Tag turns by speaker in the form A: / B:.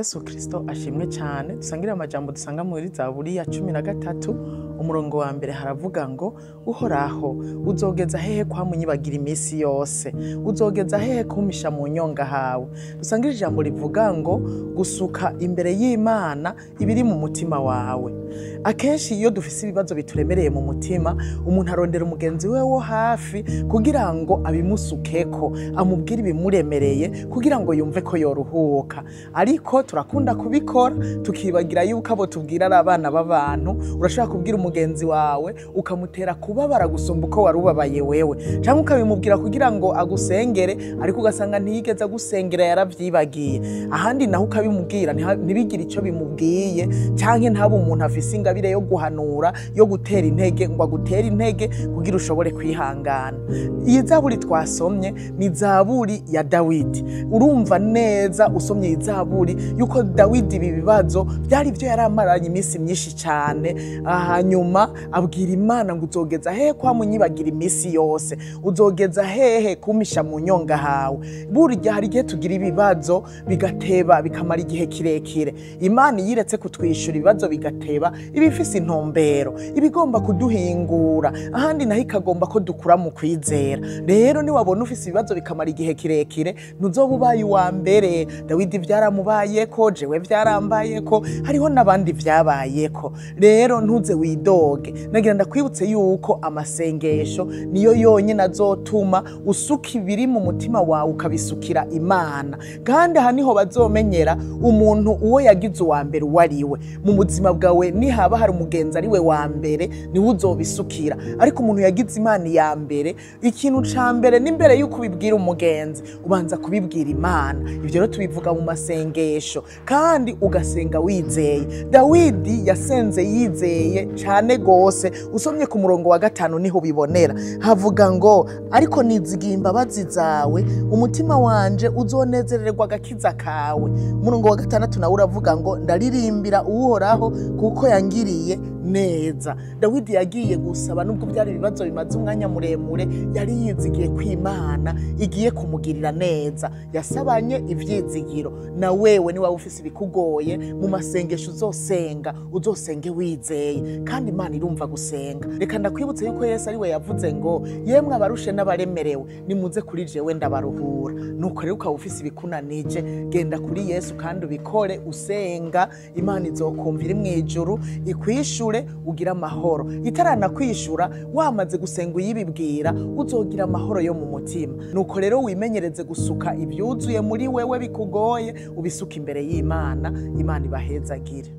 A: Yesu Kristo ashimwe cyane. Dusangire amajambo dusanga muri Zaburi ya 13 umurongo wa mbere, haravuga ngo: "Uhoraho, uzogeza hehe kwamunyibagira iminsi yose? Uzogeza hehe kumpisha mu nyonga hawe?" Dusangire ijambo rivuga ngo gusuka imbere y'Imana ibiri mu mutima wawe. Akenshi iyo dufise ibibazo bituremereye mu mutima, umuntu arondera umugenzi we wo hafi kugira ngo abimusukeko, amubwire ibimuremereye kugira ngo yumve ko yoruhuka. Ariko turakunda kubikora tukibagira yuko abo tubwira ari abana b'abantu. Urashobora kubwira umugenzi wawe ukamutera kubabara gusumba uko wari ubabaye wewe, cyangwa ukabimubwira kugira ngo agusengere, ariko ugasanga ntiyigeze agusengera, yaravyibagiye. Ahandi naho ukabimubwira ntibigire ico bimubwiye, canke ntabe umuntu afise ingabire yo guhanura, yo gutera intege, ngo agutere intege kugira ushobore kwihangana. Iyi zaburi twasomye ni zaburi ya Dawidi. Urumva neza usomye iyi zaburi yuko Dawidi ibi bibazo byari byo yaramaranye iminsi myinshi cyane. Hanyuma abwira Imana ngo: "Uzogeza hehe kwamunyibagira iminsi yose? Uzogeza hehe kumpisha mu nyonga hawe?" Burya hari igihe tugira ibibazo bigateba, bikamara igihe kirekire. Imana yiretse kutwishyura, ibibazo bigateba, iba ifise intumbero, iba igomba kuduhingura, ahandi naho ikagomba ko dukura mu kwizera. Rero niwabona ufise ibibazo bikamara igihe kirekire, ntuzoba ubaye uwa mbere. Dawidi byaramubayeko, jewe byarambayeko, hariho n'abandi vyabayeko. Rero ntuze widoge. Nagira ndakwibutse yuko amasengesho niyo yonyine azotuma usuka ibiri mu mutima wawe, ukabisukira Imana. Kandi aha niho bazomenyera umuntu uwo yagize uwa mbere uwo ari we mu buzima bwawe. Nihaba hari umugenzi ari we wa mbere, niwe uzobisukira. Ariko umuntu yagize Imana iya mbere, ikintu ca mbere n'imbere y'uko ubibwira umugenzi, ubanza kubibwira Imana. Ivyo rero tubivuga mu masengesho, kandi ugasenga wizeye. Dawidi yasenze yizeye cane gose. Usomye ku murongo wa 5 niho ubibonera, havuga ngo: "Ariko nizigiye imbabazi zawe, umutima wanje uzonezererwa agakiza kawe." Umurongo wa 6 nawe uravuga ngo: "Ndaririmbira Uhoraho kuko yangiriye neza." Dawidi yagiye gusaba nubwo byari ibibazo bimaze umwanya muremure, yari yizigiye ko Imana igiye kumugirira neza. Yasabanye ivyizigiro. Na wewe niba ufise ibikugoye, mu masengesho uzosenga, uzosenge wizeye, kandi Imana irumva gusenga. Reka ndakwibutse yuko Yesu ari we yavuze ngo: "Yemwe abarushe n'abaremerewe, nimuze kuri jewe ndabaruhura." Nuko rero ukaba ufise ibikunanije, genda kuri Yesu kandi ubikore usenga. Imana izokumva iri mw'ijuru, ikwishure, ugira amahoro. Itaranakwishura, wamaze gusenga uyibibwira, uzogira amahoro yo mu mutima. Nuko rero wimenyereze gusuka ivyuzuye muri wewe bikugoye, ubisuka imbere y'Imana. Imana ibahezagire.